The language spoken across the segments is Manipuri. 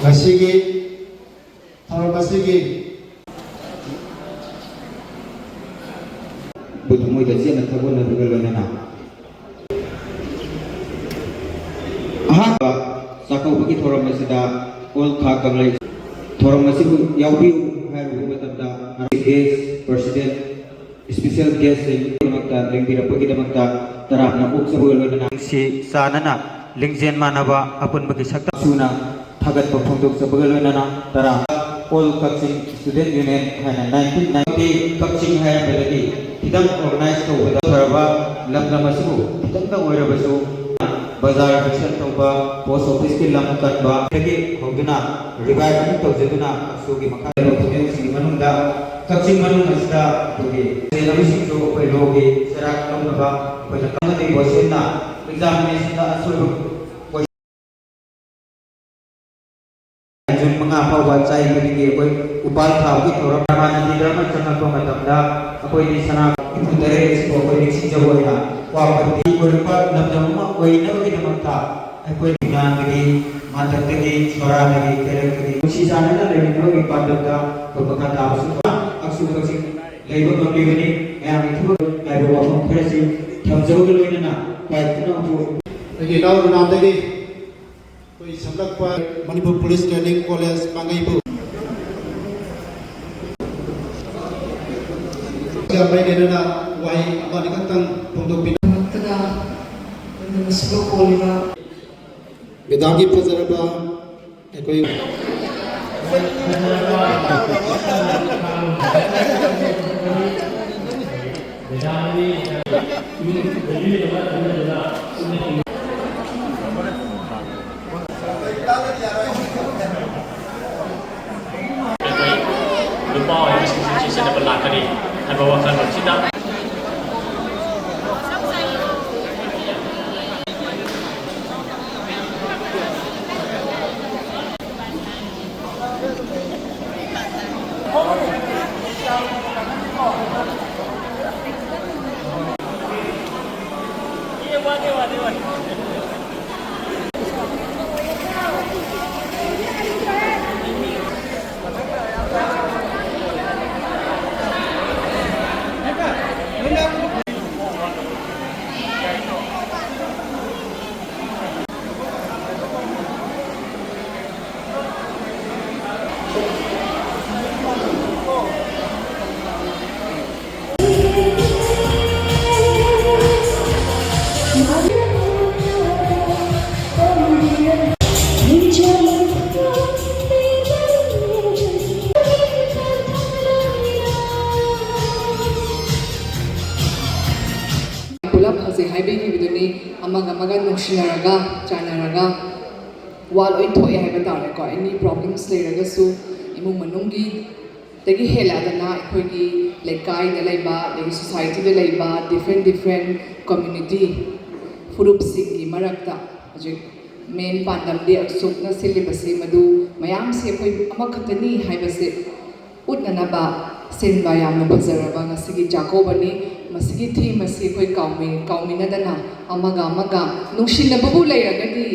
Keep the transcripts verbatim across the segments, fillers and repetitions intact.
ꯉꯁꯤꯒꯤ ꯊꯧꯔꯝ ꯑꯁꯤꯒꯤ ꯕꯨ ꯊꯃꯣꯏꯗ ꯆꯦꯠꯅ ꯊꯧꯒꯠꯅꯕꯒ ꯂꯣꯏꯅꯅ ꯑꯍꯥꯟꯕ ꯆꯥꯛꯀꯧꯕꯒꯤ ꯊꯧꯔꯝ ꯑꯁꯤꯗ ꯑꯣꯜ ꯈꯥ ꯀꯪꯂꯩ ꯊꯧꯔꯝ ꯑꯁꯤꯕꯨ ꯌꯥꯎꯕꯤꯌꯨ ꯍꯥꯏꯔꯨꯕ ꯃꯇꯝꯗ ꯒꯦꯁ ꯄ꯭ꯔꯁꯤꯗꯦꯟ ꯏꯁꯄꯤꯁꯦꯜ ꯒꯦꯁꯁꯤꯡꯒꯤꯗꯃꯛꯇ ꯂꯦꯡꯕꯤꯔꯛꯄꯒꯤꯗꯃꯛꯇ ꯇꯔꯥꯝꯅ ꯑꯣꯛꯆꯕꯒ ꯂꯣꯏꯅꯅ ꯁꯤ ꯆꯥꯟꯅꯅ ꯂꯤꯡꯖꯦꯜ ꯃꯥꯟꯅꯕ ꯑꯄꯨꯟꯕꯒꯤ ꯁꯛꯇꯝ ꯁꯨꯅ ꯊꯥꯒꯠꯄ ꯐꯣꯡꯗꯣꯛꯆꯕꯒ ꯂꯣꯏꯅꯅ ꯇꯔꯥ ꯑꯣꯜ ꯀꯛꯆꯤꯡ ꯁ꯭ꯇꯨꯗꯦꯟꯠ ꯌꯨꯅꯤꯌꯟ ꯍꯥꯏꯅ ꯅꯥꯏꯟꯇꯤꯟ ꯅꯥꯏꯟꯇꯤ ꯀꯛꯆꯤꯡ ꯍꯥꯏꯔꯝꯕꯗꯒꯤ ꯈꯤꯇꯪ ꯑꯣꯔꯒꯅꯥꯏꯖ ꯇꯧꯕꯗ ꯐꯔꯕ ꯂꯝꯗꯝ ꯑꯁꯤꯕꯨ ꯈꯤꯇꯪꯗ ꯑꯣꯏꯔꯕꯁꯨ ꯕꯖꯥꯔ ꯖꯪꯁꯟ ꯇꯧꯕ, ꯄꯣꯁ ꯑꯣꯐꯤꯁꯀꯤ ꯂꯝ ꯀꯟꯕ ꯗꯒꯤ ꯍꯧꯗꯨꯅ ꯔꯤꯚꯥꯏꯚ ꯑꯃꯨꯛ ꯇꯧꯖꯗꯨꯅ ꯑꯁꯨꯒꯤ ꯃꯈꯥ ꯂꯩꯕ ꯈꯨꯗꯤꯡꯁꯤꯡꯒꯤ ꯃꯅꯨꯡꯗ ꯀꯛꯆꯤꯡ ꯃꯅꯨꯡ ꯑꯁꯤꯗ ꯑꯩꯈꯣꯏꯒꯤ ꯆꯦꯟꯅꯕꯁꯤꯡꯁꯨ ꯑꯩꯈꯣꯏ ꯂꯣꯒꯤ ꯆꯩꯔꯥꯛ ꯂꯧꯅꯕ ꯑꯩꯈꯣꯏꯅ ꯀꯟꯅꯗꯤ ꯕꯣꯁꯦꯟꯅ ꯑꯦꯛꯖꯥꯃꯤꯅꯦꯁꯟꯗ ꯑꯁꯣꯏꯕ ꯖꯨꯟ ꯃꯉꯥ ꯐꯥꯎꯕ ꯆꯍꯤ ꯈꯨꯗꯤꯡꯒꯤ ꯑꯩꯈꯣꯏ ꯎꯄꯥꯜ ꯊꯥꯕꯒꯤ ꯊꯧꯔꯝ ꯔꯥꯃꯥꯅꯟꯗꯤ ꯙꯔꯃ ꯆꯪꯂꯛꯄ ꯃꯇꯝꯗ ꯑꯩꯈꯣꯏꯒꯤ ꯁꯅꯥ ꯏꯐꯨ ꯇꯔꯦꯠ ꯑꯁꯤꯕꯨ ꯑꯩꯈꯣꯏ ꯅꯤꯡꯁꯤꯡꯖꯕ ꯑꯣꯏꯅ ꯀ꯭ꯋꯥꯀꯩꯊꯦꯜꯒꯤ ꯑꯣꯏꯔꯛꯄ ꯂꯝꯗꯝ ꯑꯃ ꯑꯣꯏꯅꯕꯒꯤꯗꯃꯛꯇ ꯑꯩꯈꯣꯏ ꯃꯤꯗꯥꯡꯗꯒꯤ, ꯃꯥꯟꯗꯞꯇꯒꯤ, ꯁꯣꯔꯥꯗꯒꯤ, ꯀꯩꯔꯛꯇꯒꯤ ꯄꯨꯟꯁꯤ ꯆꯥꯟꯅꯅ ꯂꯩꯃꯤꯟꯅꯕꯒꯤ ꯄꯥꯟꯗꯝꯗ ꯑꯩꯈꯣꯏ ꯃꯈꯥ ꯇꯥꯕꯁꯨ ꯑꯛꯁꯨ ꯀꯛꯆꯤꯡ ꯂꯩꯕ ꯉꯝꯂꯤꯕꯅꯤ꯫ ꯃꯌꯥꯝꯒꯤ ꯊꯕꯛ ꯍꯥꯏꯕ ꯋꯥꯐꯝ ꯈꯔꯁꯤ ꯊꯝꯖꯕꯒ ꯂꯣꯏꯅꯅ ꯈ꯭ꯋꯥꯏ ꯈꯨꯅꯧ ꯑꯩꯒꯤ ꯏꯅꯥꯎ ꯂꯨꯅꯥꯗꯒꯤ ꯑꯩꯈꯣꯏ ꯁꯝꯂꯛꯄ ꯃꯅꯤꯄꯨꯔ ꯄꯨꯂꯤꯁ ꯇ꯭ꯔꯦꯅꯤꯡ ꯀꯣꯂꯦꯖ ꯄꯥꯡꯒꯩꯕꯨ ꯃꯔꯤ ꯂꯩꯅꯅ ꯋꯥꯍꯩ ꯑꯃ ꯑꯅꯤꯈꯛꯇꯪ ꯐꯣꯡꯗꯣꯛꯄꯤꯅ꯫ ꯃꯛꯇꯗ ꯃꯁꯤꯕꯨ ꯀꯣꯜꯂꯤꯕ ꯃꯦꯗꯥꯝꯒꯤ ꯐꯖꯔꯕ ꯑꯩꯈꯣꯏ ꯅꯨꯄꯥ ꯑꯣꯏꯕꯁꯤꯡꯁꯤ ꯆꯦꯛꯁꯤꯟꯅꯕ ꯂꯥꯛꯀꯅꯤ ꯍꯥꯏꯕ ꯋꯥꯈꯜꯂꯣꯟꯁꯤꯗ ꯍꯥꯏꯕꯤꯈꯤꯕꯗꯨꯅꯤ꯫ ꯑꯃꯒ ꯑꯃꯒ ꯅꯨꯡꯁꯤꯅꯔꯒ ꯆꯥꯟꯅꯔꯒ ꯋꯥ ꯂꯣꯏ ꯊꯣꯛꯑꯦ ꯍꯥꯏꯕ ꯇꯥꯔꯦꯀꯣ꯫ ꯑꯦꯅꯤ ꯄ꯭ꯔꯣꯕ꯭ꯂꯦꯝꯁ ꯂꯩꯔꯒꯁꯨ ꯏꯃꯨꯡ ꯃꯅꯨꯡꯒꯤꯗꯒꯤ ꯍꯦꯜꯂꯛꯑꯗꯅ ꯑꯩꯈꯣꯏꯒꯤ ꯂꯩꯀꯥꯏꯗ ꯂꯩꯕ, ꯑꯗꯒꯤ ꯁꯣꯁꯥꯏꯇꯤꯗ ꯂꯩꯕ ꯗꯤꯐ꯭ꯔꯦꯟ ꯗꯤꯐ꯭ꯔꯦꯟ ꯀꯝꯃ꯭ꯌꯨꯅꯤꯇꯤ ꯐꯨꯔꯨꯞꯁꯤꯡꯒꯤ ꯃꯔꯛꯇ ꯍꯧꯖꯤꯛ ꯃꯦꯟ ꯄꯥꯟꯗꯝꯗꯤ ꯑꯁꯨꯛꯅ ꯁꯤꯜꯂꯤꯕꯁꯤ ꯃꯗꯨ ꯃꯌꯥꯝꯁꯤ ꯑꯩꯈꯣꯏ ꯑꯃꯈꯛꯇꯅꯤ ꯍꯥꯏꯕꯁꯦ ꯎꯠꯅꯅꯕ ꯁꯤꯟꯕ ꯌꯥꯝꯅ ꯐꯖꯔꯕ ꯉꯁꯤꯒꯤ ꯆꯥꯛꯀꯧꯕꯅꯤ꯫ ꯃꯁꯤꯒꯤ ꯊꯤꯝ ꯑꯁꯤ ꯑꯩꯈꯣꯏ ꯀꯥꯎꯃꯤ ꯀꯥꯎꯃꯤꯟꯅꯗꯅ ꯑꯃꯒ ꯑꯃꯒ ꯅꯨꯡꯁꯤꯅꯕꯕꯨ ꯂꯩꯔꯒꯗꯤ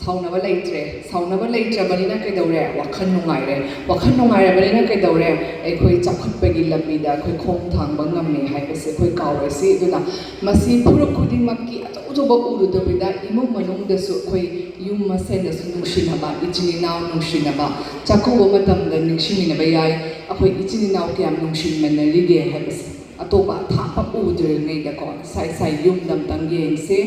ꯁꯥꯎꯅꯕ ꯂꯩꯇ꯭ꯔꯦ꯫ ꯁꯥꯎꯅꯕ ꯂꯩꯇ꯭ꯔꯕꯅꯤꯅ ꯀꯩꯗꯧꯔꯦ? ꯋꯥꯈꯜ ꯅꯨꯡꯉꯥꯏꯔꯦ꯫ ꯋꯥꯈꯜ ꯅꯨꯡꯉꯥꯏꯔꯕꯅꯤꯅ ꯀꯩꯗꯧꯔꯦ? ꯑꯩꯈꯣꯏ ꯆꯥꯎꯈꯠꯄꯒꯤ ꯂꯝꯕꯤꯗ ꯑꯩꯈꯣꯏ ꯈꯣꯡ ꯊꯥꯡꯕ ꯉꯝꯃꯤ ꯍꯥꯏꯕꯁꯦ ꯑꯩꯈꯣꯏ ꯀꯥꯎꯔꯣꯏꯁꯤ꯫ ꯑꯗꯨꯅ ꯃꯁꯤ ꯐꯨꯔꯨꯞ ꯈꯨꯗꯤꯡꯃꯛꯀꯤ ꯑꯆꯧ ꯑꯆꯧꯕ ꯎꯔꯨꯗꯕꯤꯗ ꯏꯃꯨꯡ ꯃꯅꯨꯡꯗꯁꯨ ꯑꯩꯈꯣꯏ ꯌꯨꯝ ꯃꯁꯦꯟꯗꯁꯨ ꯅꯨꯡꯁꯤꯅꯕ, ꯏꯆꯤꯟ ꯏꯅꯥꯎ ꯅꯨꯡꯁꯤꯅꯕ, ꯆꯥꯛꯀꯧꯕ ꯃꯇꯝꯗ ꯅꯤꯡꯁꯤꯡꯃꯤꯟꯅꯕ ꯌꯥꯏ꯫ ꯑꯩꯈꯣꯏ ꯏꯆꯤꯟ ꯏꯅꯥꯎ ꯀꯌꯥꯝ ꯅꯨꯡꯁꯤꯃꯤꯟꯅꯔꯤꯒꯦ ꯍꯥꯏꯕꯁꯦ ꯑꯇꯣꯞꯄ ꯑꯊꯥꯞꯄ ꯎꯗ꯭ꯔꯤꯉꯩꯗꯀꯣ, ꯏꯁꯥ ꯏꯁꯥ ꯌꯨꯝꯗ ꯑꯝꯇꯪ ꯌꯦꯡꯁꯦ꯫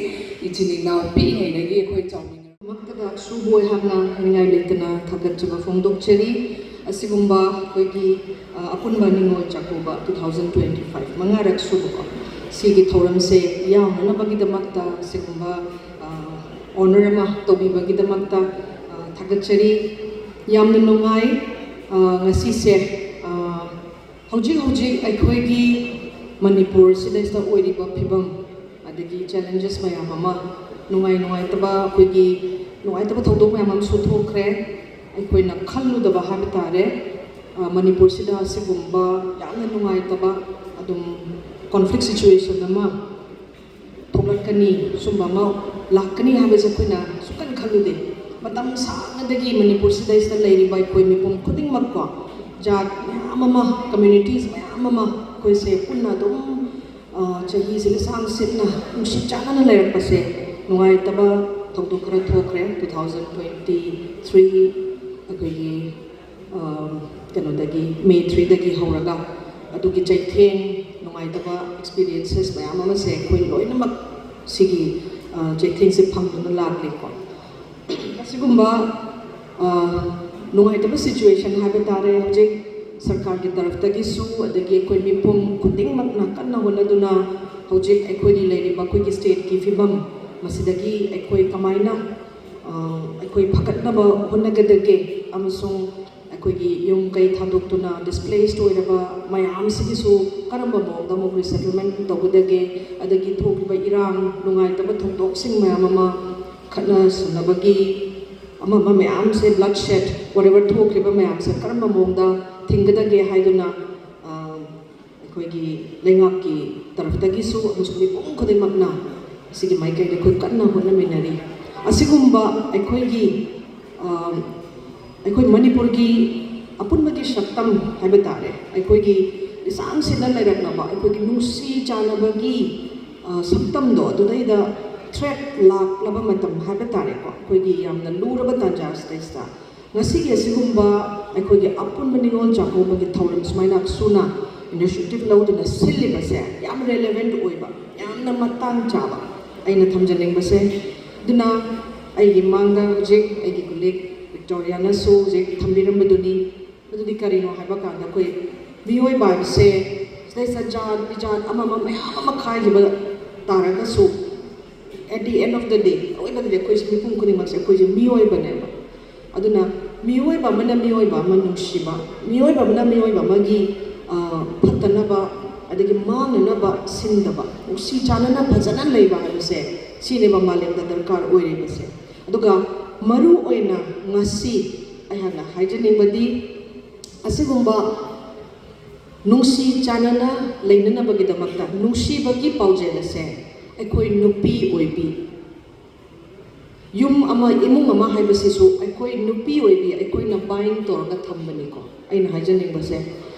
ꯏꯆꯤꯟ ꯏꯅꯥꯎ ꯄꯤꯛꯏꯉꯩꯗꯒꯤ ꯑꯩꯈꯣꯏ ꯆꯥꯎꯃꯤꯟꯅꯔꯛꯄꯗ ꯁꯨꯕꯣꯏ ꯍꯥꯞꯅ ꯅꯤꯡꯉꯥꯏ ꯂꯩꯇꯅ ꯊꯥꯒꯠꯆꯕ ꯐꯣꯡꯗꯣꯛꯆꯔꯤ꯫ ꯑꯁꯤꯒꯨꯝꯕ ꯑꯩꯈꯣꯏꯒꯤ ꯑ, ꯑꯄꯨꯟꯕ Ningol Chakkouba two thousand twenty five ꯃꯉꯥꯔꯛ ꯁꯨꯕꯀꯣ, ꯁꯤꯒꯤ ꯊꯧꯔꯝꯁꯦ ꯌꯥꯎꯅꯅꯕꯒꯤꯗꯃꯛꯇ ꯑꯁꯤꯒꯨꯝꯕ ꯑꯣꯅꯔ ꯑꯃ ꯇꯧꯕꯤꯕꯒꯤꯗꯃꯛꯇ ꯑ, ꯊꯥꯒꯠꯆꯔꯤ꯫ ꯌꯥꯝꯅ ꯅꯨꯡꯉꯥꯏ꯫ ꯑ, ꯉꯁꯤꯁꯦ ꯑ, ꯍꯧꯖꯤꯛ ꯍꯧꯖꯤꯛ ꯑꯩꯈꯣꯏꯒꯤ ꯃꯅꯤꯄꯨꯔꯁꯤꯗꯩꯁꯤꯗ ꯑꯣꯏꯔꯤꯕ ꯐꯤꯕꯝ, ꯑꯗꯒꯤ ꯆꯦꯂꯦꯟꯖꯦꯁ ꯃꯌꯥꯝ ꯑꯃ, ꯅꯨꯡꯉꯥꯏ ꯅꯨꯡꯉꯥꯏꯇꯕ, ꯑꯩꯈꯣꯏꯒꯤ ꯅꯨꯡꯉꯥꯏꯇꯕ ꯊꯧꯗꯣꯛ ꯃꯌꯥꯝ ꯑꯃꯁꯨ ꯊꯣꯛꯈ꯭ꯔꯦ꯫ ꯑꯩꯈꯣꯏꯅ ꯈꯜꯂꯨꯗꯕ ꯍꯥꯏꯕ ꯇꯥꯔꯦ, ꯑ, ꯃꯅꯤꯄꯨꯔꯁꯤꯗ ꯑꯁꯤꯒꯨꯝꯕ ꯌꯥꯝꯅ ꯅꯨꯡꯉꯥꯏꯇꯕ, ꯑꯗꯨꯝ ꯀꯣꯟꯐ꯭ꯂꯤꯛ ꯁꯤꯆꯨꯋꯦꯁꯟ ꯑꯃ ꯊꯣꯛꯂꯛꯀꯅꯤ, ꯁꯨꯝꯕ ꯑꯃ ꯂꯥꯛꯀꯅꯤ ꯍꯥꯏꯕꯁꯦ ꯑꯩꯈꯣꯏꯅ ꯁꯨꯡꯈꯟ ꯈꯜꯂꯨꯗꯦ꯫ ꯃꯇꯝ ꯁꯥꯡꯅꯗꯒꯤ ꯃꯅꯤꯄꯨꯔꯁꯤꯗꯩꯁꯤꯗ ꯂꯩꯔꯤꯕ ꯑꯩꯈꯣꯏ ꯃꯤꯄꯨꯝ ꯈꯨꯗꯤꯡꯃꯛꯀꯣ, ꯖꯥꯠ ꯃꯌꯥꯝ ꯑꯃ, ꯀꯝꯃ꯭ꯌꯨꯅꯤꯇꯤꯁ ꯃꯌꯥꯝ ꯑꯃ ꯑꯩꯈꯣꯏꯁꯦ ꯄꯨꯟꯅ ꯑꯗꯨꯝ, ꯑ, ꯆꯍꯤꯁꯤꯒꯤ ꯁꯥꯡ ꯁꯤꯠꯅ ꯅꯨꯡꯁꯤ ꯆꯥꯟꯅꯅ ꯂꯩꯔꯛꯄꯁꯦ ꯅꯨꯡꯉꯥꯏꯇꯕ ꯊꯧꯗꯣꯛ ꯈꯔ ꯊꯣꯛꯈ꯭ꯔꯦ꯫ Two thousand twenty three ꯑꯩꯈꯣꯏꯒꯤ ꯑ, ꯀꯩꯅꯣꯗꯒꯤ, ꯃꯦ ꯊ꯭ꯔꯤꯗꯒꯤ ꯍꯧꯔꯒ ꯑꯗꯨꯒꯤ ꯆꯩꯊꯦꯡ, ꯅꯨꯡꯉꯥꯏꯇꯕ ꯑꯦꯛꯁꯄꯤꯔꯤꯌꯦꯟꯁꯦꯁ ꯃꯌꯥꯝ ꯑꯃꯁꯦ ꯑꯩꯈꯣꯏ ꯂꯣꯏꯅꯃꯛ ꯁꯤꯒꯤ, ꯑ, ꯆꯩꯊꯦꯡꯁꯦ ꯐꯪꯗꯨꯅ ꯂꯥꯛꯂꯤꯀꯣ꯫ ꯑꯁꯤꯒꯨꯝꯕ, ꯑ, ꯅꯨꯡꯉꯥꯏꯇꯕ ꯁꯤꯆꯨꯋꯦꯁꯟ ꯍꯥꯏꯕ ꯇꯥꯔꯦ꯫ ꯍꯧꯖꯤꯛ ꯁꯔꯀꯥꯔꯒꯤ ꯇꯔꯐꯇꯒꯤꯁꯨ, ꯑꯗꯒꯤ ꯑꯩꯈꯣꯏ ꯃꯤꯄꯨꯝ ꯈꯨꯗꯤꯡꯃꯛꯅ ꯀꯟꯅ ꯍꯣꯠꯅꯗꯨꯅ ꯍꯧꯖꯤꯛ ꯑꯩꯈꯣꯏꯒꯤ ꯂꯩꯔꯤꯕ ꯑꯩꯈꯣꯏꯒꯤ ꯁ꯭ꯇꯦꯠꯀꯤ ꯐꯤꯕꯝ ꯃꯁꯤꯗꯒꯤ ꯑꯩꯈꯣꯏ ꯀꯃꯥꯏꯅ, ꯑ, ꯑꯩꯈꯣꯏ ꯐꯒꯠꯅꯕ ꯍꯣꯠꯅꯒꯗꯒꯦ, ꯑꯃꯁꯨꯡ ꯑꯩꯈꯣꯏꯒꯤ ꯌꯨꯝ ꯀꯩ ꯊꯥꯗꯣꯛꯇꯨꯅ ꯗꯤꯁꯄ꯭ꯂꯦꯁ ꯑꯣꯏꯔꯕ ꯃꯌꯥꯝꯁꯤꯒꯤꯁꯨ ꯀꯔꯝꯕ ꯃꯑꯣꯡꯗ ꯑꯃꯨꯛ ꯔꯤꯁꯦꯇꯜꯃꯦꯟ ꯇꯧꯒꯗꯒꯦ, ꯑꯗꯒꯤ ꯊꯣꯛꯂꯤꯕ ꯏꯔꯥꯡ ꯅꯨꯡꯉꯥꯏꯇꯕ ꯊꯧꯗꯣꯛꯁꯤꯡ ꯃꯌꯥꯝ ꯑꯃ, ꯈꯠꯅ ꯁꯨꯅꯕꯒꯤ ꯑꯃ ꯑꯃ ꯃꯌꯥꯝꯁꯦ, ꯕ꯭ꯂꯗ ꯁꯦꯠ, ꯋꯥꯔꯦꯕꯔ ꯊꯣꯛꯈ꯭ꯔꯤꯕ ꯃꯌꯥꯝꯁꯦ ꯀꯔꯝꯕ ꯃꯑꯣꯡꯗ ꯊꯤꯡꯒꯗꯒꯦ ꯍꯥꯏꯗꯨꯅ, ꯑ, ꯑꯩꯈꯣꯏꯒꯤ ꯂꯩꯉꯥꯛꯀꯤ ꯇꯔꯐꯇꯒꯤꯁꯨ ꯑꯃꯁꯨꯡ ꯃꯤꯄꯨꯝ ꯈꯨꯗꯤꯡꯃꯛꯅ ꯑꯁꯤꯒꯤ ꯃꯥꯏꯀꯩꯗ ꯑꯩꯈꯣꯏ ꯀꯟꯅ ꯍꯣꯠꯅꯃꯤꯟꯅꯔꯤ꯫ ꯑꯁꯤꯒꯨꯝꯕ ꯑꯩꯈꯣꯏꯒꯤ, ꯑ, ꯑꯩꯈꯣꯏ ꯃꯅꯤꯄꯨꯔꯒꯤ ꯑꯄꯨꯟꯕꯒꯤ ꯁꯛꯇꯝ ꯍꯥꯏꯕ ꯇꯥꯔꯦ, ꯑꯩꯈꯣꯏꯒꯤ ꯂꯤꯁꯥꯡ ꯁꯤꯠꯅ ꯂꯩꯔꯛꯂꯕ ꯑꯩꯈꯣꯏꯒꯤ ꯅꯨꯡꯁꯤ ꯆꯥꯟꯅꯕꯒꯤ, ꯑ, ꯁꯛꯇꯝꯗꯣ ꯑꯗꯨꯗꯩꯗ ꯊ꯭ꯔꯦꯠ ꯂꯥꯛꯂꯕ ꯃꯇꯝ ꯍꯥꯏꯕ ꯇꯥꯔꯦꯀꯣ, ꯑꯩꯈꯣꯏꯒꯤ ꯌꯥꯝꯅ ꯂꯨꯔꯕ ꯇꯥꯟꯖꯥ ꯑꯁꯤꯗꯩꯁꯤꯗ ꯉꯁꯤꯒꯤ ꯑꯁꯤꯒꯨꯝꯕ ꯑꯩꯈꯣꯏꯒꯤ ꯑꯄꯨꯟꯕ ꯅꯤꯉꯣꯜ ꯆꯥꯛꯀꯧꯕꯒꯤ ꯊꯧꯔꯝ ꯁꯨꯃꯥꯏꯅ ꯁꯨꯅ ꯏꯅꯤꯁꯤꯌꯦꯇꯤꯚ ꯂꯧꯗꯨꯅ ꯁꯤꯜꯂꯤꯕꯁꯦ ꯌꯥꯝ ꯔꯦꯂꯦꯚꯦꯟꯠ ꯑꯣꯏꯕ, ꯌꯥꯝꯅ ꯃꯇꯥꯡ ꯆꯥꯕ ꯑꯩꯅ ꯊꯝꯖꯅꯤꯡꯕꯁꯦ꯫ ꯑꯗꯨꯅ ꯑꯩꯒꯤ ꯃꯥꯡꯗ ꯍꯧꯖꯤꯛ ꯑꯩꯒꯤ ꯀꯣꯂꯤꯛ ꯚꯤꯛꯇꯣꯔꯤꯌꯥꯅꯁꯨ ꯍꯧꯖꯤꯛ ꯊꯝꯕꯤꯔꯝꯕꯗꯨꯅꯤ꯫ ꯃꯗꯨꯗꯤ ꯀꯔꯤꯅꯣ ꯍꯥꯏꯕ ꯀꯥꯟꯗ, ꯑꯩꯈꯣꯏ ꯃꯤꯑꯣꯏꯕ ꯍꯥꯏꯕꯁꯦ ꯁꯤꯗꯩꯁꯤꯗ ꯖꯥꯠ ꯕꯤꯖꯥꯠ ꯑꯃ ꯑꯃ ꯃꯌꯥꯝ ꯑꯃ ꯈꯥꯏꯈꯤꯕ ꯇꯥꯔꯒꯁꯨ, at the end of the day, ꯑꯔꯣꯏꯕꯗꯗꯤ ꯑꯩꯈꯣꯏꯁꯦ ꯃꯤꯄꯨꯝ ꯈꯨꯗꯤꯡꯃꯛꯁꯦ ꯑꯩꯈꯣꯏꯁꯦ ꯃꯤꯑꯣꯏꯕꯅꯦꯕ꯫ ꯑꯗꯨꯅ ꯃꯤꯑꯣꯏꯕ ꯑꯃꯅ ꯃꯤꯑꯣꯏꯕ ꯑꯃ ꯅꯨꯡꯁꯤꯕ, ꯃꯤꯑꯣꯏꯕ ꯑꯃꯅ ꯃꯤꯑꯣꯏꯕ ꯑꯃꯒꯤ, ꯑ, ꯐꯠꯇꯅꯕ, ꯑꯗꯒꯤ ꯃꯥꯡꯅꯅꯕ ꯁꯤꯟꯗꯕ, ꯅꯨꯡꯁꯤ ꯆꯥꯟꯅꯅ ꯐꯖꯅ ꯂꯩꯕ ꯍꯥꯏꯕꯁꯦ ꯁꯤꯅꯦꯕ ꯃꯥꯂꯦꯝꯗ ꯗꯔꯀꯥꯔ ꯑꯣꯏꯔꯤꯕꯁꯦ꯫ ꯑꯗꯨꯒ ꯃꯔꯨ ꯑꯣꯏꯅ ꯉꯁꯤ ꯑꯩꯍꯥꯛꯅ ꯍꯥꯏꯖꯅꯤꯡꯕꯗꯤ, ꯑꯁꯤꯒꯨꯝꯕ ꯅꯨꯡꯁꯤ ꯆꯥꯟꯅꯅ ꯂꯩꯅꯅꯕꯒꯤꯗꯃꯛꯇ ꯅꯨꯡꯁꯤꯕꯒꯤ ꯄꯥꯎꯖꯦꯜ ꯑꯁꯦ ꯑꯩꯈꯣꯏ ꯅꯨꯄꯤ ꯑꯣꯏꯕꯤ, ꯌꯨꯝ ꯑꯃ, ꯏꯃꯨꯡ ꯑꯃ ꯍꯥꯏꯕꯁꯤꯁꯨ ꯑꯩꯈꯣꯏ ꯅꯨꯄꯤ ꯑꯣꯏꯕꯤ ꯑꯩꯈꯣꯏꯅ ꯕꯥꯏꯟ ꯇꯧꯔꯒ ꯊꯝꯕꯅꯤꯀꯣ꯫ ꯑꯩꯅ ꯍꯥꯏꯖꯅꯤꯡꯕꯁꯦ,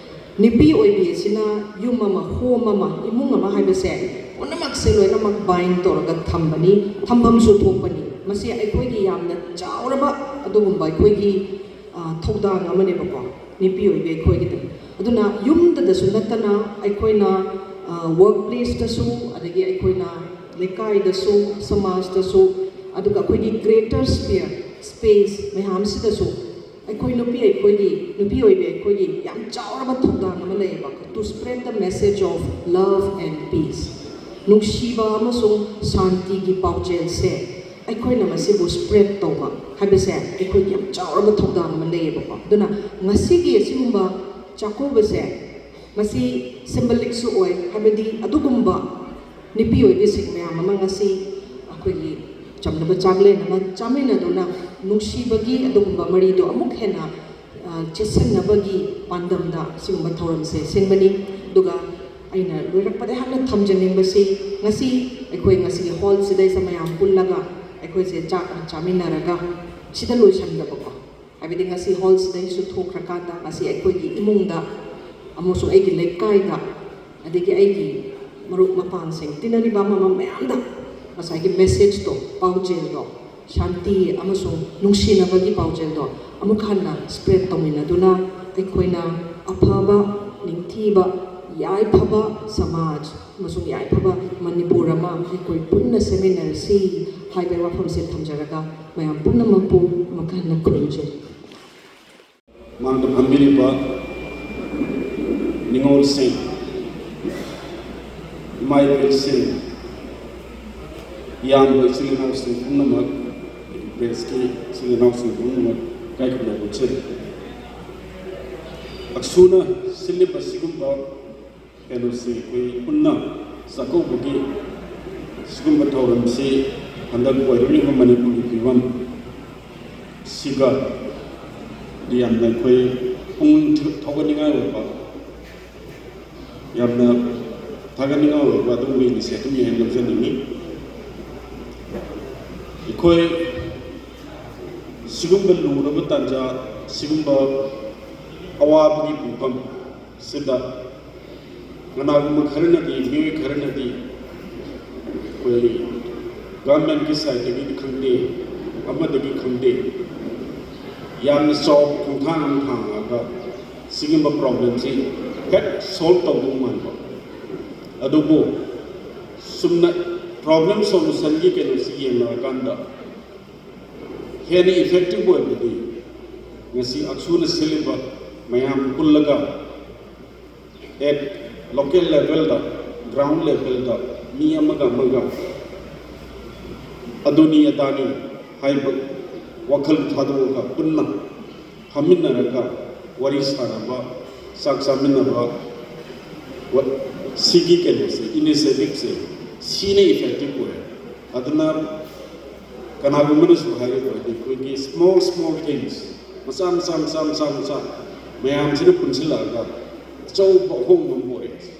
ꯅꯨꯄꯤ ꯑꯣꯏꯕꯤ ꯑꯁꯤꯅ ꯌꯨꯝ ꯑꯃ, ꯍꯣꯝ ꯑꯃ, ꯏꯃꯨꯡ ꯑꯃ ꯍꯥꯏꯕꯁꯦ ꯄꯨꯝꯅꯃꯛꯁꯦ ꯂꯣꯏꯅꯃꯛ ꯕꯥꯏꯟ ꯇꯧꯔꯒ ꯊꯝꯕꯅꯤ, ꯊꯝꯐꯝꯁꯨ ꯊꯣꯛꯄꯅꯤ꯫ ꯃꯁꯤ ꯑꯩꯈꯣꯏꯒꯤ ꯌꯥꯝꯅ ꯆꯥꯎꯔꯕ ꯑꯗꯨꯒꯨꯝꯕ ꯑꯩꯈꯣꯏꯒꯤ, ꯑ, ꯊꯧꯗꯥꯡ ꯑꯃꯅꯦꯕꯀꯣ, ꯅꯨꯄꯤ ꯑꯣꯏꯕꯤ ꯑꯩꯈꯣꯏꯒꯤꯗ꯫ ꯑꯗꯨꯅ ꯌꯨꯝꯗꯗꯁꯨ ꯅꯠꯇꯅ ꯑꯩꯈꯣꯏꯅ, ꯑ, ꯋꯥꯔꯛ ꯄ꯭ꯂꯦꯁꯇꯁꯨ, ꯑꯗꯒꯤ ꯑꯩꯈꯣꯏꯅ ꯂꯩꯀꯥꯏꯗꯁꯨ, ꯁꯃꯥꯖꯇꯁꯨ, ꯑꯗꯨꯒ ꯑꯩꯈꯣꯏꯒꯤ ꯒ꯭ꯔꯦꯇꯔ ꯁ꯭ꯄꯤꯌꯔ, ꯁ꯭ꯄꯦꯁ ꯃꯌꯥꯝꯁꯤꯗꯁꯨ ꯑꯩꯈꯣꯏ ꯅꯨꯄꯤ ꯑꯩꯈꯣꯏꯒꯤ ꯅꯨꯄꯤ ꯑꯣꯏꯕꯤ ꯑꯩꯈꯣꯏꯒꯤ ꯌꯥꯝ ꯆꯥꯎꯔꯕ ꯊꯧꯗꯥꯡ ꯑꯃ ꯂꯩꯌꯦꯕ, to spread the message of love and peace. ꯅꯨꯡꯁꯤꯕ ꯑꯃꯁꯨꯡ ꯁꯥꯟꯇꯤꯒꯤ ꯄꯥꯎꯖꯦꯜꯁꯦ ꯑꯩꯈꯣꯏꯅ ꯃꯁꯤꯕꯨ ꯁ꯭ꯄ꯭ꯔꯦꯗ ꯇꯧꯕ ꯍꯥꯏꯕꯁꯦ ꯑꯩꯈꯣꯏꯒꯤ ꯌꯥꯝ ꯆꯥꯎꯔꯕ ꯊꯧꯗꯥꯡ ꯑꯃ ꯂꯩꯌꯦꯕꯀꯣ꯫ ꯑꯗꯨꯅ ꯉꯁꯤꯒꯤ ꯑꯁꯤꯒꯨꯝꯕ ꯆꯥꯛꯀꯧꯕꯁꯦ, ꯃꯁꯤ ꯁꯤꯝꯕꯣꯂꯤꯛꯁꯨ ꯑꯣꯏ, ꯍꯥꯏꯕꯗꯤ ꯑꯗꯨꯒꯨꯝꯕ ꯅꯨꯄꯤ ꯑꯣꯏꯕꯤꯁꯤꯡ ꯃꯌꯥꯝ ꯑꯃ ꯉꯁꯤ ꯑꯩꯈꯣꯏꯒꯤ ꯆꯝꯅꯕ ꯆꯥꯛꯂꯦꯟ ꯑꯃ ꯆꯥꯃꯤꯟꯅꯗꯨꯅ ꯅꯨꯡꯁꯤꯕꯒꯤ ꯑꯗꯨꯒꯨꯝꯕ ꯃꯔꯤꯗꯣ ꯑꯃꯨꯛ ꯍꯦꯟꯅ, ꯑ, ꯆꯦꯠꯁꯤꯟꯅꯕꯒꯤ ꯄꯥꯟꯗꯝꯗ ꯁꯤꯒꯨꯝꯕ ꯊꯧꯔꯝꯁꯦ ꯁꯤꯟꯕꯅꯤ꯫ ꯑꯗꯨꯒ ꯑꯩꯅ ꯂꯣꯏꯔꯛꯄꯗ ꯑꯩꯍꯥꯛꯅ ꯊꯝꯖꯅꯤꯡꯕꯁꯤ, ꯉꯁꯤ ꯑꯩꯈꯣꯏ ꯉꯁꯤꯒꯤ ꯍꯣꯜꯁꯤꯗꯩꯁꯤꯗ ꯃꯌꯥꯝ ꯄꯨꯜꯂꯒ ꯑꯩꯈꯣꯏꯁꯦ ꯆꯥꯛ ꯑꯃ ꯆꯥꯃꯤꯟꯅꯔꯒ ꯁꯤꯗ ꯂꯣꯏꯁꯤꯟꯗꯕꯀꯣ, ꯍꯥꯏꯕꯗꯤ ꯉꯁꯤ ꯍꯣꯜꯁꯤꯗꯩꯁꯨ ꯊꯣꯛꯈ꯭ꯔꯀꯥꯟꯗ ꯉꯁꯤ ꯑꯩꯈꯣꯏꯒꯤ ꯏꯃꯨꯡꯗ ꯑꯃꯁꯨꯡ ꯑꯩꯒꯤ ꯂꯩꯀꯥꯏꯗ, ꯑꯗꯒꯤ ꯑꯩꯒꯤ ꯃꯔꯨꯞ ꯃꯄꯥꯡꯁꯤꯡ, ꯇꯤꯟꯅꯔꯤꯕ ꯑꯃ ꯑꯃ ꯃꯌꯥꯝꯗ ꯉꯁꯥꯏꯒꯤ ꯃꯦꯁꯦꯖꯇꯣ, ꯄꯥꯎꯖꯦꯜꯗꯣ, ꯁꯥꯟꯇꯤ ꯑꯃꯁꯨꯡ ꯅꯨꯡꯁꯤꯅꯕꯒꯤ ꯄꯥꯎꯖꯦꯜꯗꯣ ꯑꯃꯨꯛ ꯍꯟꯅ ꯁ꯭ꯄ꯭ꯔꯦꯗ ꯇꯧꯃꯤꯟꯅꯗꯨꯅ ꯑꯩꯈꯣꯏꯅ ꯑꯐꯕ, ꯅꯤꯡꯊꯤꯕ, ꯌꯥꯏꯐꯕ ꯁꯃꯥꯖ ꯑꯃꯁꯨꯡ ꯌꯥꯏꯐꯕ ꯃꯅꯤꯄꯨꯔ ꯑꯃ ꯑꯩꯈꯣꯏ ꯄꯨꯟꯅ ꯁꯦꯝꯃꯤꯟꯅꯔꯁꯤ ꯍꯥꯏꯕ ꯋꯥꯐꯝꯁꯦ ꯊꯝꯖꯔꯒ ꯃꯌꯥꯝ ꯄꯨꯝꯅꯃꯛꯄꯨ ꯑꯃꯨꯛ ꯍꯟꯅ ꯈꯨꯔꯨꯝꯖꯔꯤ꯫ ꯃꯥꯡꯗ ꯐꯝꯕꯤꯔꯤꯕ ꯅꯤꯉꯣꯜꯁꯤꯡ, ꯏꯃꯥ ꯏꯕꯦꯜꯁꯤꯡ, ꯏꯌꯥꯝꯕ ꯏꯆꯤꯜ ꯏꯅꯥꯎꯁꯤꯡ ꯄꯨꯝꯅꯃꯛ, ꯄ꯭ꯔꯦꯁꯀꯤ ꯏꯆꯤꯜ ꯏꯅꯥꯎꯁꯤꯡ ꯄꯨꯝꯅꯃꯛ ꯏꯀꯥꯏ ꯈꯨꯝꯅꯕ ꯎꯠꯆꯔꯤ꯫ ꯑꯁꯨꯅ ꯁꯤꯜꯂꯤꯕ ꯁꯤꯒꯨꯝꯕ ꯀꯩꯅꯣꯁꯤ ꯑꯩꯈꯣꯏ ꯄꯨꯟꯅ ꯆꯥꯛꯀꯧꯕꯒꯤ ꯁꯤꯒꯨꯝꯕ ꯊꯧꯔꯝꯁꯤ ꯍꯟꯗꯛ ꯑꯣꯏꯔꯛꯂꯤꯕ ꯃꯅꯤꯄꯨꯔꯒꯤ ꯐꯤꯕꯝ ꯁꯤꯒ ꯌꯥꯝꯅ ꯑꯩꯈꯣꯏ ꯄꯨꯛꯅꯤꯡ ꯊꯧꯒꯠꯅꯤꯡꯉꯥꯏ ꯑꯣꯏꯕ, ꯌꯥꯝꯅ ꯊꯥꯒꯠꯅꯤꯡꯉꯥꯏ ꯑꯣꯏꯕ ꯑꯗꯨꯒꯨꯝꯕ ꯏꯅꯤꯁꯤꯌꯦꯇꯤꯚꯅꯤ ꯍꯥꯏꯅ ꯂꯧꯖꯅꯤꯡꯉꯤ꯫ ꯑꯩꯈꯣꯏ ꯁꯤꯒꯨꯝꯕ ꯂꯨꯔꯕ ꯇꯥꯟꯖꯥ, ꯁꯤꯒꯨꯝꯕ ꯑꯋꯥꯕꯒꯤ ꯄꯨꯡꯐꯝ ꯁꯤꯗ ꯀꯅꯥꯒꯨꯝꯕ ꯈꯔꯅꯗꯤ, ꯃꯤꯑꯣꯏ ꯈꯔꯅꯗꯤ ꯑꯩꯈꯣꯏ ꯒꯚꯔꯟꯃꯦꯟꯠꯀꯤ ꯁꯥꯏꯠꯇꯒꯤ ꯈꯪꯗꯦ, ꯑꯃꯗꯒꯤ ꯈꯪꯗꯦ, ꯌꯥꯝꯅ ꯆꯥꯎꯕ ꯈꯣꯡꯊꯥꯡ ꯑꯃ ꯊꯥꯡꯉꯒ ꯁꯤꯒꯨꯝꯕ ꯄ꯭ꯔꯣꯕ꯭ꯂꯦꯝꯁꯤ ꯍꯦꯛ ꯁꯣꯜꯕ ꯇꯧꯗꯧ ꯃꯥꯟꯕ꯫ ꯑꯗꯨꯕꯨ ꯆꯨꯝꯅ ꯄ꯭ꯔꯣꯕ꯭ꯂꯦꯝ ꯁꯣꯂꯨꯁꯟꯒꯤ ꯀꯩꯅꯣꯁꯤ ꯌꯦꯡꯅꯔꯀꯥꯟꯗ ꯍꯦꯟꯅ ꯏꯐꯦꯛꯇꯤꯚ ꯑꯣꯏꯕꯗꯤ ꯉꯁꯤ ꯑꯛꯁꯨꯅ ꯁꯤꯜꯂꯤꯕ ꯃꯌꯥꯝ ꯄꯨꯜꯂꯒ at local levelꯗ, ground levelꯗ ꯃꯤ ꯑꯃꯒ ꯑꯃꯒ ꯑꯗꯨꯅꯤ ꯑꯗꯥꯅꯤ ꯍꯥꯏꯕ ꯋꯥꯈꯜ ꯊꯥꯗꯣꯛꯑꯒ ꯄꯨꯟꯅ ꯐꯝꯃꯤꯟꯅꯔꯒ ꯋꯥꯔꯤ ꯁꯥꯟꯅꯕ, ꯆꯥꯛ ꯆꯥꯃꯤꯟꯅꯕ, ꯁꯤꯒꯤ ꯀꯩꯅꯣꯁꯦ, initiativeꯁꯦ, ꯁꯤꯅ effective ꯑꯣꯏ꯫ ꯑꯗꯨꯅ ꯀꯅꯥꯒꯨꯝꯕꯅꯁꯨ ꯍꯥꯏꯔꯤꯕ ꯑꯩꯈꯣꯏꯒꯤ small small things, ꯃꯆꯥ ꯃꯆꯥ ꯃꯆꯥ ꯃꯆꯥ ꯃꯆꯥ ꯃꯌꯥꯝꯁꯤꯅ ꯄꯨꯟꯁꯤꯜꯂꯛꯑꯒ ꯑꯆꯧꯕ ꯑꯍꯣꯡꯕ ꯑꯃ ꯄꯨꯔꯛꯑꯦ꯫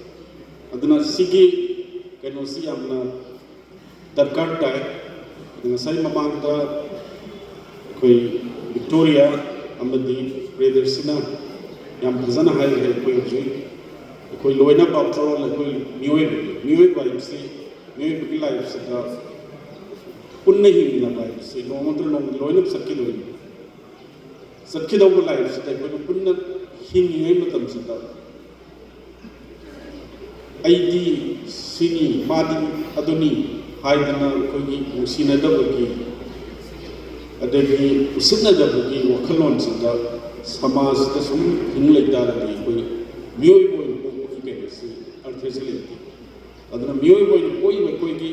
ꯑꯗꯨꯅ ꯁꯤꯒꯤ ꯀꯩꯅꯣꯁꯤ ꯌꯥꯝꯅ ꯗꯔꯀꯥꯔ ꯇꯥꯏ꯫ ꯑꯗꯨ ꯉꯁꯥꯏ ꯃꯃꯥꯡꯗ ꯑꯩꯈꯣꯏ ꯕꯤꯛꯇꯣꯔꯤꯌꯥ ꯑꯃꯗꯤ ꯄ꯭ꯔꯤꯌꯗꯔꯁꯤꯅ ꯌꯥꯝ ꯐꯖꯅ ꯍꯥꯏꯈ꯭ꯔꯦ꯫ ꯑꯩꯈꯣꯏ ꯍꯧꯖꯤꯛ ꯑꯩꯈꯣꯏ ꯂꯣꯏꯅ, after all, ꯑꯩꯈꯣꯏ ꯃꯤꯑꯣꯏꯕ, ꯃꯤꯑꯣꯏꯕ ꯍꯥꯏꯕꯁꯤ, ꯃꯤꯑꯣꯏꯕꯒꯤ life ꯁꯤꯗ ꯄꯨꯟꯅ ꯍꯤꯡꯃꯤꯟꯅꯕ ꯍꯥꯏꯕꯁꯤ ꯅꯣꯡꯃ ꯅꯠꯇ꯭ꯔꯒ ꯅꯣꯡꯃꯗꯤ ꯂꯣꯏꯅ ꯆꯠꯈꯤꯗꯣꯏꯅꯤ꯫ ꯆꯠꯈꯤꯗꯧꯕ life ꯁꯤꯗ ꯑꯩꯈꯣꯏꯅ ꯄꯨꯟꯅ ꯍꯤꯡꯉꯤꯉꯩ ꯃꯇꯝꯁꯤꯗ ꯑꯩꯗꯤ ꯁꯤꯅꯤ, ꯃꯥꯗꯤ ꯑꯗꯨꯅꯤ ꯍꯥꯏꯗꯅ ꯑꯩꯈꯣꯏꯒꯤ ꯅꯨꯡꯁꯤꯅꯗꯕꯒꯤ, ꯑꯗꯒꯤ ꯎꯁꯤꯠꯅꯗꯕꯒꯤ ꯋꯥꯈꯜꯂꯣꯟꯁꯤꯗ ꯁꯃꯥꯖꯁꯤꯗ ꯁꯨꯝ ꯍꯤꯡ ꯂꯩꯇꯥꯔꯗꯤ ꯑꯩꯈꯣꯏ ꯃꯤꯑꯣꯏꯕ ꯑꯣꯏꯅ ꯄꯣꯛꯄꯒꯤ ꯀꯩꯅꯣꯁꯤ ꯑꯔꯊꯁꯤ ꯂꯩꯇꯦ꯫ ꯑꯗꯨꯅ ꯃꯤꯑꯣꯏꯕ ꯑꯣꯏꯅ ꯄꯣꯛꯏꯕ ꯑꯩꯈꯣꯏꯒꯤ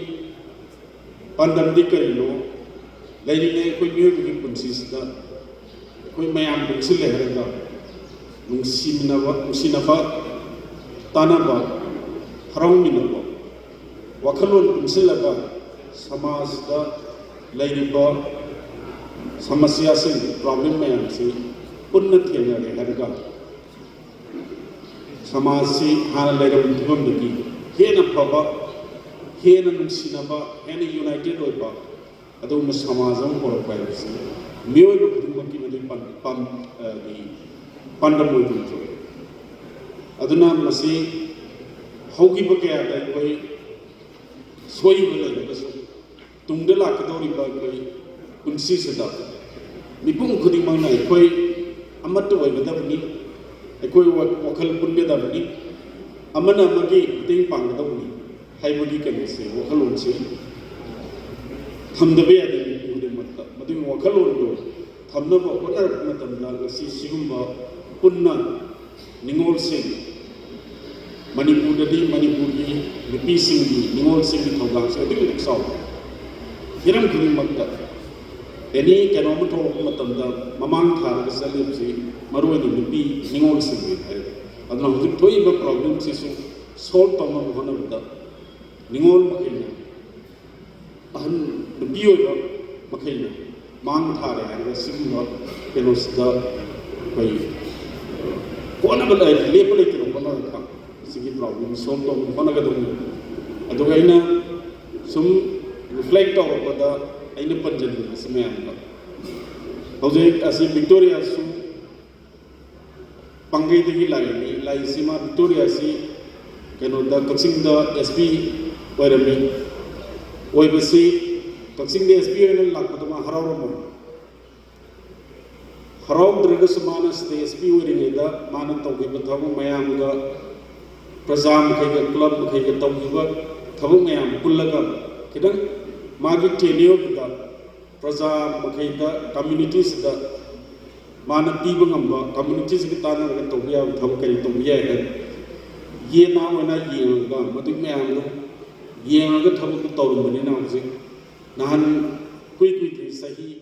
ꯄꯥꯟꯗꯝꯗꯤ ꯀꯔꯤꯅꯣ? ꯂꯩꯔꯤꯉꯩ ꯑꯩꯈꯣꯏ ꯃꯤꯑꯣꯏꯕꯒꯤ ꯄꯨꯟꯁꯤꯁꯤꯗ ꯑꯩꯈꯣꯏ ꯃꯌꯥꯝ ꯄꯨꯟꯁꯤꯜꯂꯦ ꯍꯥꯏꯔꯒ ꯅꯨꯡꯁꯤꯃꯤꯟꯅꯕ, ꯅꯨꯡꯁꯤꯅꯕ, ꯇꯥꯟꯅꯕ, ꯍꯔꯥꯎꯃꯤꯟꯅꯕ, ꯋꯥꯈꯜꯂꯣꯟ ꯄꯨꯟꯁꯤꯜꯂꯒ ꯁꯃꯥꯖꯇ ꯂꯩꯔꯤꯕ ꯁꯃꯁ꯭ꯌꯥꯁꯤꯡ, problem ꯃꯌꯥꯝꯁꯤ ꯄꯨꯟꯅ ꯊꯦꯡꯅꯔꯦ ꯍꯥꯏꯔꯒ ꯁꯃꯥꯖꯁꯤ ꯍꯥꯟꯅ ꯂꯩꯔꯝꯕ ꯐꯤꯕꯝꯗꯒꯤ ꯍꯦꯟꯅ ꯐꯕ, ꯍꯦꯟꯅ ꯅꯨꯡꯁꯤꯅꯕ, ꯍꯦꯟꯅ united ꯑꯣꯏꯕ ꯑꯗꯨꯒꯨꯝꯕ ꯁꯃꯥꯖ ꯑꯃ ꯄꯨꯔꯛꯄ ꯍꯥꯏꯕꯁꯤ ꯃꯤꯑꯣꯏꯕ ꯈꯨꯗꯤꯡꯃꯛꯀꯤ ꯃꯗꯨꯒꯤ ꯄꯥꯟ-, ꯄꯥꯟ-, ꯑ, ꯒꯤ ꯄꯥꯟꯗꯝ ꯑꯣꯏꯗꯨꯅ ꯊꯣꯛꯑꯦ꯫ ꯑꯗꯨꯅ ꯃꯁꯤ ꯍꯧꯈꯤꯕ ꯀꯌꯥꯗ ꯑꯩꯈꯣꯏ ꯁꯣꯏꯈꯤꯕ ꯂꯩꯔꯒꯁꯨ ꯇꯨꯡꯗ ꯂꯥꯛꯀꯗꯧꯔꯤꯕ ꯑꯩꯈꯣꯏ ꯄꯨꯟꯁꯤꯁꯤꯗ ꯃꯤꯄꯨꯝ ꯈꯨꯗꯤꯡꯃꯛꯅ ꯑꯩꯈꯣꯏ ꯑꯃꯠꯇ ꯑꯣꯏꯒꯗꯕꯅꯤ, ꯑꯩꯈꯣꯏ ꯋꯥ-, ꯋꯥꯈꯜ ꯄꯨꯟꯒꯗꯕꯅꯤ, ꯑꯃꯅ ꯑꯃꯒꯤ ꯃꯇꯦꯡ ꯄꯥꯡꯒꯗꯧꯕꯅꯤ ꯍꯥꯏꯕꯒꯤ ꯀꯩꯅꯣꯁꯦ, ꯋꯥꯈꯜꯂꯣꯟꯁꯦ ꯊꯝꯗꯕ ꯌꯥꯗꯦ ꯃꯤꯄꯨꯝ ꯈꯨꯗꯤꯡꯃꯛꯇ꯫ ꯃꯗꯨꯒꯤ ꯋꯥꯈꯜꯂꯣꯟꯗꯣ ꯊꯝꯅꯕ ꯍꯣꯠꯅꯔꯛꯄ ꯃꯇꯝꯗ ꯉꯁꯤ ꯁꯤꯒꯨꯝꯕ ꯄꯨꯟꯅ ꯅꯤꯉꯣꯜꯁꯤꯡ, ꯃꯅꯤꯄꯨꯔꯗꯗꯤ ꯃꯅꯤꯄꯨꯔꯒꯤ ꯅꯨꯄꯤꯁꯤꯡꯒꯤ ꯅꯤꯉꯣꯜꯁꯤꯡꯒꯤ ꯊꯧꯗꯥꯡꯁꯦ ꯑꯗꯨꯛꯀꯤ ꯃꯇꯤꯛ ꯆꯥꯎꯏ꯫ ꯍꯤꯔꯝ ꯈꯨꯗꯤꯡꯃꯛꯇ ꯑꯦꯅꯤ ꯀꯩꯅꯣꯝꯃ ꯊꯣꯛꯂꯛꯄ ꯃꯇꯝꯗ ꯃꯃꯥꯡ ꯊꯥꯔꯒ ꯆꯠꯂꯤꯕꯁꯤ ꯃꯔꯨꯑꯣꯏꯅ ꯅꯨꯄꯤ ꯅꯤꯉꯣꯜꯁꯤꯡꯒꯤ ꯍꯥꯏꯔꯦ꯫ ꯑꯗꯨꯅ ꯍꯧꯖꯤꯛ ꯊꯣꯛꯏꯕ ꯄ꯭ꯔꯣꯕ꯭ꯂꯦꯝꯁꯤꯁꯨ ꯁꯣꯜꯕ ꯇꯧꯅꯕ ꯍꯣꯠꯅꯕꯗ ꯅꯤꯉꯣꯜ ꯃꯈꯩꯅ, ꯑꯍꯟ ꯅꯨꯄꯤ ꯑꯣꯏꯕ ꯃꯈꯩꯅ ꯃꯥꯡ ꯊꯥꯔꯦ ꯍꯥꯏꯔꯒ ꯁꯤꯒꯨꯝꯕ ꯀꯩꯅꯣꯁꯤꯗ ꯑꯩꯈꯣꯏ ꯍꯣꯠꯅꯕ ꯂꯩ-, ꯂꯦꯞꯄ ꯂꯩꯇꯅ ꯍꯣꯠꯅꯔꯒ ꯁꯤꯒꯤ ꯄ꯭ꯔꯣꯕ꯭ꯂꯦꯝ ꯁꯣꯜꯕ ꯇꯧꯅꯕ ꯍꯣꯠꯅꯒꯗꯕꯅꯤ꯫ ꯑꯗꯨꯒ ꯑꯩꯅ ꯁꯨꯝ ꯔꯤꯐ꯭ꯂꯦꯛ ꯇꯧꯔꯛꯄꯗ ꯑꯩꯅ ꯄꯟꯖꯅꯤꯡꯕꯁꯤ ꯃꯌꯥꯝꯗ, ꯍꯧꯖꯤꯛ ꯑꯁꯤ ꯕꯤꯛꯇꯣꯔꯤꯌꯥꯁꯨ ꯄꯥꯡꯒꯩꯗꯒꯤ ꯂꯥꯛꯏꯅꯤ꯫ ꯂꯥꯛꯏꯁꯤ ꯃꯥ ꯕꯤꯛꯇꯣꯔꯤꯌꯥꯁꯤ ꯀꯩꯅꯣꯗ ꯀꯛꯆꯤꯡꯗ ꯑꯦꯁ ꯄꯤ ꯑꯣꯏꯔꯝꯃꯤ꯫ ꯑꯣꯏꯕꯁꯤ ꯀꯛꯆꯤꯡꯗ ꯑꯦꯁ ꯄꯤ ꯑꯣꯏꯅ ꯂꯥꯛꯄꯗ ꯃꯥ ꯍꯔꯥꯎꯔꯝꯃꯣꯏ꯫ ꯍꯔꯥꯎꯗ꯭ꯔꯒꯁꯨ ꯃꯥꯅ ꯁꯤꯗ ꯑꯦꯁ ꯄꯤ ꯑꯣꯏꯔꯤꯉꯩꯗ ꯃꯥꯅ ꯇꯧꯈꯤꯕ ꯊꯕꯛ ꯃꯌꯥꯝꯒ, ꯄ꯭ꯔꯖꯥ ꯃꯈꯩꯒ, ꯀ꯭ꯂꯕ ꯃꯈꯩꯒ ꯇꯧꯈꯤꯕ ꯊꯕꯛ ꯃꯌꯥꯝ ꯄꯨꯜꯂꯒ ꯈꯤꯇꯪ ꯃꯥꯒꯤ ꯇꯦꯅ꯭ꯌꯨꯔꯗꯨꯗ ꯄ꯭ꯔꯖꯥ ꯃꯈꯩꯗ, ꯀꯝꯃ꯭ꯌꯨꯅꯤꯇꯤꯁꯤꯗ ꯃꯥꯅ ꯄꯤꯕ ꯉꯝꯕ, ꯀꯝꯃ꯭ꯌꯨꯅꯤꯇꯤꯁꯤꯒ ꯇꯥꯟꯅꯔꯒ ꯇꯧꯕ ꯌꯥꯕ ꯊꯕꯛ ꯀꯔꯤ ꯇꯧꯕ ꯌꯥꯏ ꯍꯥꯏ ꯌꯦ ꯅꯥ ꯑꯣꯏꯅ ꯌꯦꯡꯉꯒ ꯃꯗꯨ ꯃꯌꯥꯝꯗꯣ ꯌꯦꯡꯉꯒ ꯊꯕꯛꯇꯨ ꯇꯧꯔꯝꯕꯅꯤꯅ ꯍꯧꯖꯤꯛ ꯅꯍꯥꯟ ꯀꯨꯏ ꯀꯨꯏꯗ꯭ꯔꯤ ꯆꯍꯤ